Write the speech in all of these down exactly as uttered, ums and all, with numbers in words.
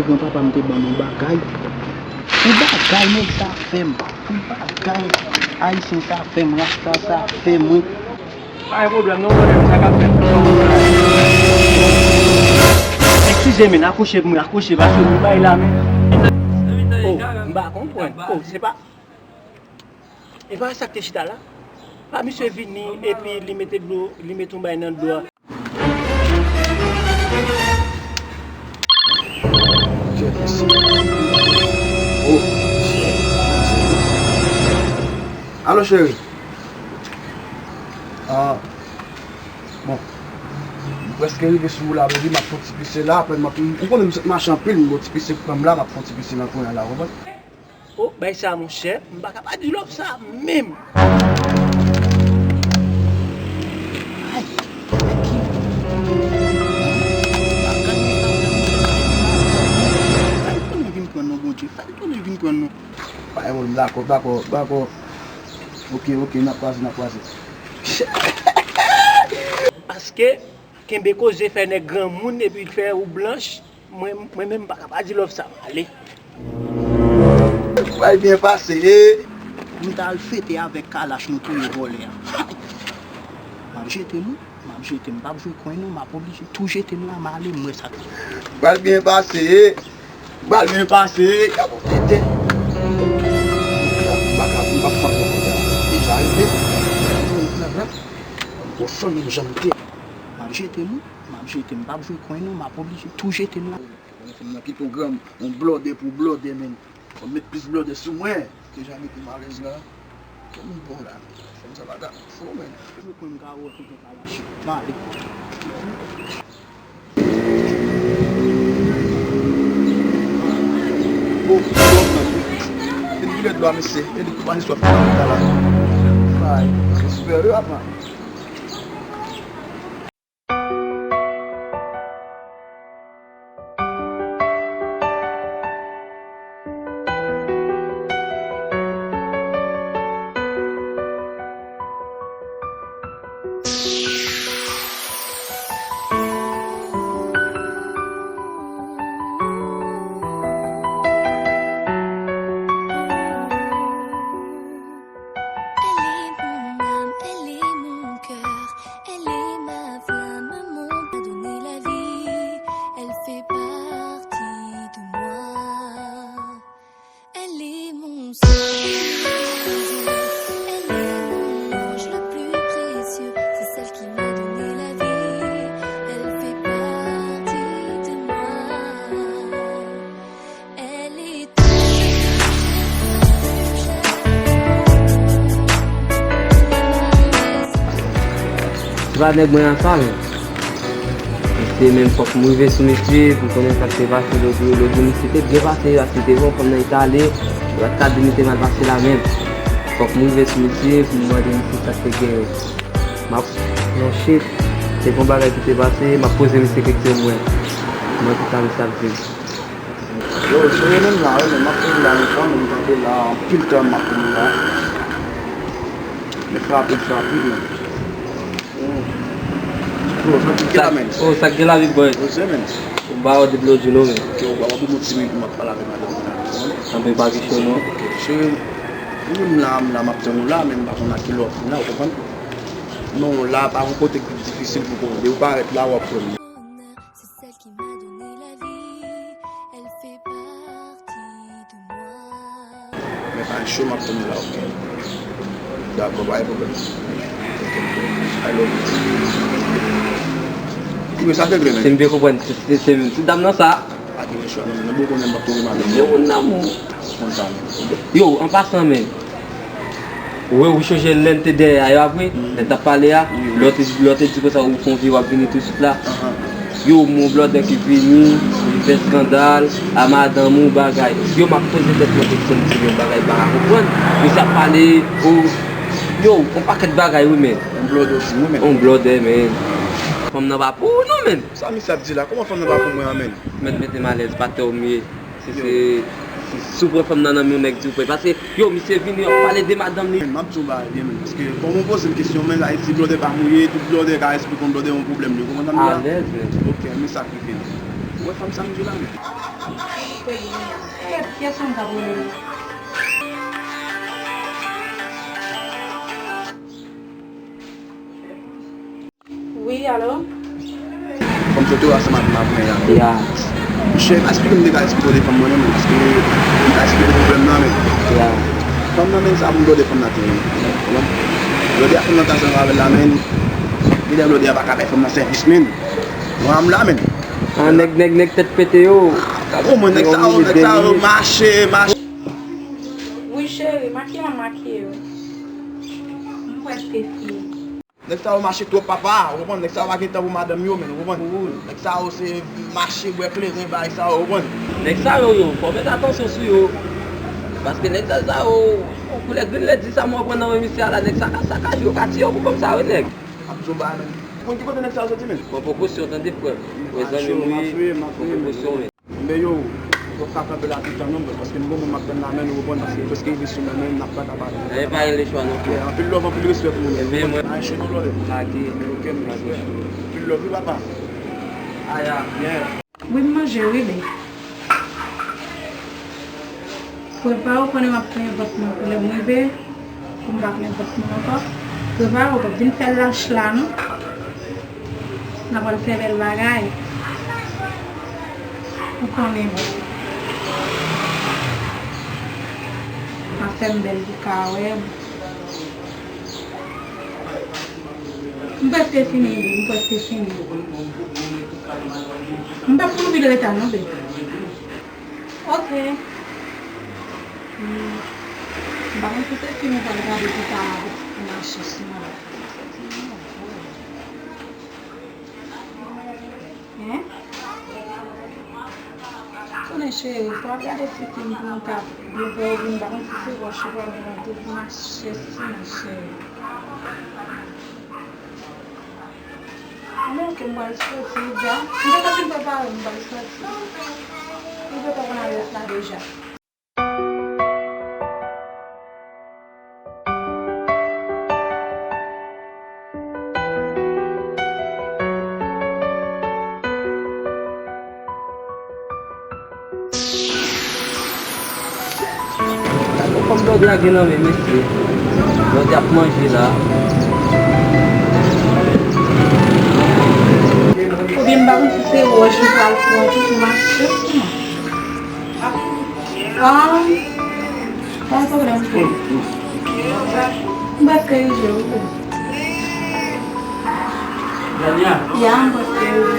Granpapa m te ban m yon bagay. Yon bagay nèg sa fè m. Yon bagay ayisyen sa fè m, rasta sa fè m, wi. Pa gen pwoblèm non, mwen menm, sa k ap fèt. Eskize, men, akouche pou mwen, akouche, paske mwen bay la, men. Oh, m pa konprann. Oh, se pa, e pa sa k te chita la? Pa misye vini, epi li mete dlo, li mete yon bay nan dlo a. Alo, cheri. Ah, bon. M prèske rive sou ou la, baby, m ap fè yon ti pise la, apre m ap, ou konnen m sot mache anpil, m gon ti pise pou pran m la, m ap fè yon ti pise nan kwen an la, ou konprann? Oh, bay sa, monchè, m pa ka pa di love sa menm. Ay, sa ki bagay sa, fè l tounen vin pran non, Bondye, fè l tounen vin pran non. Bay, bon, dakò, dakò, dakò. Ok, ok, n ap kwaze, n ap kwaze. Paske kenbe koze fè nèg granmoun epi l fè ou blanch. Mwen, mwen menm m pa ka pa di love sa m ale. Pral byen pase, e. M t al fete avèk kalach nou touye vòlè a. M ap jete m wi, m ap jete m, m p ap jwe kwen non, m ap oblije tou jete m la, m ale, m wè sa k. Pral byen pase, e. Pral byen pase, e. Gade yon tete. M pa ka, m p ap fè ankò konsa. Deja rive. Gwo fanmi m jan m te. M ap jete m wi. M ap jete, m p ap jwe kwen non, m ap oblije tou jete non. Mwen fè m nan kite yon granm, yon blòdè pou blòdè, men. Fò m met plis blòdè sou mwen. Deja mete m alèz la. Kè m bon la. Fanm sa pa ka fò, men. Jwe kwen m ka wè kote pa la. M ale. Bon, bon, bon. E di lè dlo a, mesye. E di kou pa ni sòt nan la. Ay, espere avan. Elle est mon âme, elle est mon cœur, elle est ma flamme, mon m'a donné la vie, elle fait partie de moi. Elle est mon sang, elle est mon ange le plus précieux, c'est celle qui m'a donné la vie, elle fait partie de moi. Se pa nèg mwen an sa, men. Misye menm fòk m rive sou misye pou m konnen sa k te pase lòt jou. Lòt jou misye te byen pase, paske te gen yon fanm nan Itali, li pa t ka di misye mal pase la menm. Fòk m rive sou misye pou m mande misye sa k te genyen. M ap, non, shit, te gen yon bagay ki te pase, m ap poze misye kesyon mwen. Mwen ki sa misye ap di m. Yo, sou yo menm la, wi, men m ap vin la lontan, men m kanpe la anpil tan m ap vin la. Men frape, frape, men. Yo, sa ki gen la, men? Oh, sa k gen la, big boy? Yo, se, men. Ou ba yo de dlo di nou, men. Ok, ou ba yo de dlo di nou, m ap pale avèk madanm mwen la, ou konprann? Anben, pa gen cho, non. Ok, cheri, ou menm la, m la, m ap tann ou la, men m pa konn a ki lè w ap vin la, ou konprann? Non, la, pa yon kote ki difisil pou konnen. Depi ou parèt la, w ap wè m. C'est celle qui m'a donné la vie, elle fait partie de moi. Men pa cho m ap tann ou la, ok? Dakò, pa gen pwoblèm. Ok, I love you. Wi, sa te vre, men. Si m byen konprann, se, se, se, se dam nan sa. Pa gen chwa, non, men ou konnen m ap toujou mal. Yo, mon amour. Konn sa, men. Yo, an pasan, men. Ou wè, ou chonje lè n te dèyè a yo apre, lè n t ap pale a, lè w te, lè w te di konsa ou fè yon vi w ap vini tousuit la. Yo, m wè yon blòdè ki vini, li fè eskandal a madanm ou, bagay. Yo, m ap poze tèt mwen kesyon, m di, men bagay m pa ka konprann. Misye ap pale, o, yo, yon pakèt bagay, wi, men. Yon blòdè osi, wi, men. Yon blòdè, men. Fanm nan pa pou ou, non, men. Sa misye ap di la? Kòman fanm nan pa pou mwen an, men? Mèt mete m alèz, pa tè w m ye. Si se, si, si w pran fanm nan nan men yon nèg, di w pran. Paske, yo, misye vini, ap pale de madanm li. M ap di w bagay byen, men. Paske, kòman w poze m kesyon, men, sa vle di blòdè pa mouye, tout blòdè ka esplike yon blòdè yon pwoblèm li. Ou konprann sa m di la? Alèz, men. Ok, men sa k rive. Ou wè fanm sa m di w la menm? Kèt, kiyès sa m t ap rele? Wi, alo? Kòm se tou ansanm ak mwen an. Ya. Monchè, pa esplike m de ka esplike w de fanm mwen non, men, paske m ka esplike w pwoblèm nan, men. Ya. Fanm nan, men, sa pou m de fanm nan te ye. Ou konprann? Blòdè a fanm nan ta sanble avè l la, men. Li lè blòdè a pa ka bay fanm nan sèvis, men. Mwen, m la, men. Ah, nèg, nèg, nèg tèt pete yo. Ou konprann, nèg sa yo, nèg sa yo mache, mache. Wi, cheri, makiye m ap makiye yo. M prèske fini. Nèg sa yo mache twòp, papa, ou konprann? Nèg sa yo pa gen tan pou madanm yo, men, ou konprann? Nèg sa yo se mache, bwè kleren, bagay sa yo, ou konprann? Nèg sa yo, yo, fò w mete atansyon sou yo. Paske nèg sa, sa yo, yon koulè grenn lè di sa mwen pran nan men misye a la, nèg sa ka sakaj yo, ka tiye yo pou fanm sa yo, nèg. Ap di yon bagay, men. Ou konn ki kote nèg sa yo soti, men? Bon, pwokosyon, tande, frè m. Wi, zanmi m, wi. Bon, pwokosyon, men. Men yo, w ap ka kanpe la toutan non, bro, paske m gon moun m ap tann la, men nou konprann, paske m prèske rive sou mwen, men n ap pa ka pale. E pa gen lechwa non, frè. Yeah, anpil love, anpil respè pou nou. Ebyen, mwen. Ay, cheri, love. Lage. Ok, m respè. Anpil love, wi, papa. Aya. Yeah. Wi, m manje, wi, bè. Prepare w, konnen m ap plen vant mwen pou lè m rive. Pou m pa plen vant mwen ankò. Prepare w, vin fè lach la, non. N a pral fè bèl bagay. Ou konnen, bon. N a fè m bèl pou ka wè m. M prèske fini, m prèske fini. M p ap pou vide leta non, bebe. Ok. Hmm. M pa konn si se fim ou pral gade pou ta mache sou mwen. Hein? Konnen cheri, pral gade ti fim pou nou ka byen fè ou vin, m pa konn si se wòch ou pral pran tou pou mache sou mwen, cheri. Anben, ok, m pral soti deja. M te ka fin prepare, m pral soti. Ou te konn adrès la deja. Gade kòm blòdè a gen nan men, mesye. Blòdè ap manje la. Oubyen m pa konn si se wòch li pral pran tou pou mache sou mwen. Ah, pa gen pwoblèm, frè. M prèske rive, wi. Dania. Ya, m prèske rive.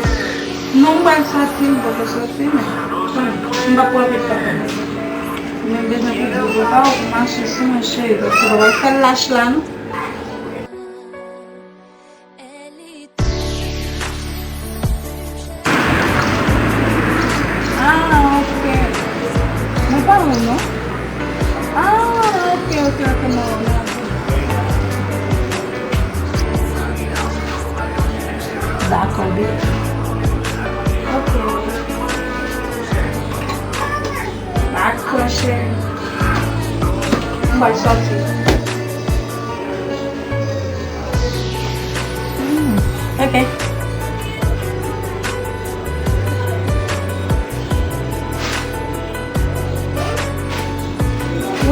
Non, m pral soti, m poko soti, men. M pa pral ret papa. Men bezwen pou di w pa w mache sou mwen, cheri, paske w pa pral fè lach la, non. Ah, ok. Mwen pa wè w, non. Ah, ok, ok, ok, mwen wè w, mwen wè w. Dakò, baby. Ok. Dakò, cheri. M pral soti. Hmm, ok.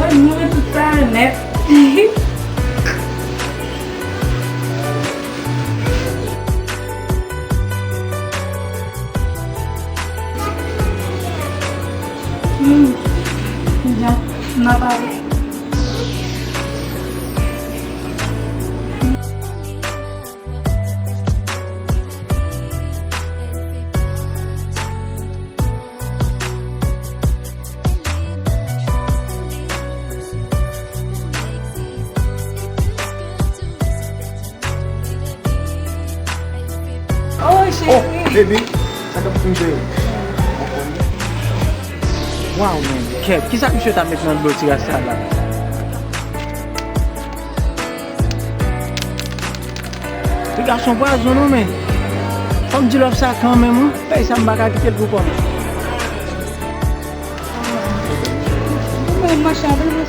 Wè, nou wè tout sa nèt. Hmm, jan, n a pale. Oh, cheri. Oh, baby, sa k ap fonksyone? Waw, men, kèt, kisa misye ta met nan dlo ti ras sa la? Ti gason pwazon non, men. Fò m di love sa kanmenm, wi. Bagay sa m pa ka kite l pou kò m. Mwen mache anpil mwen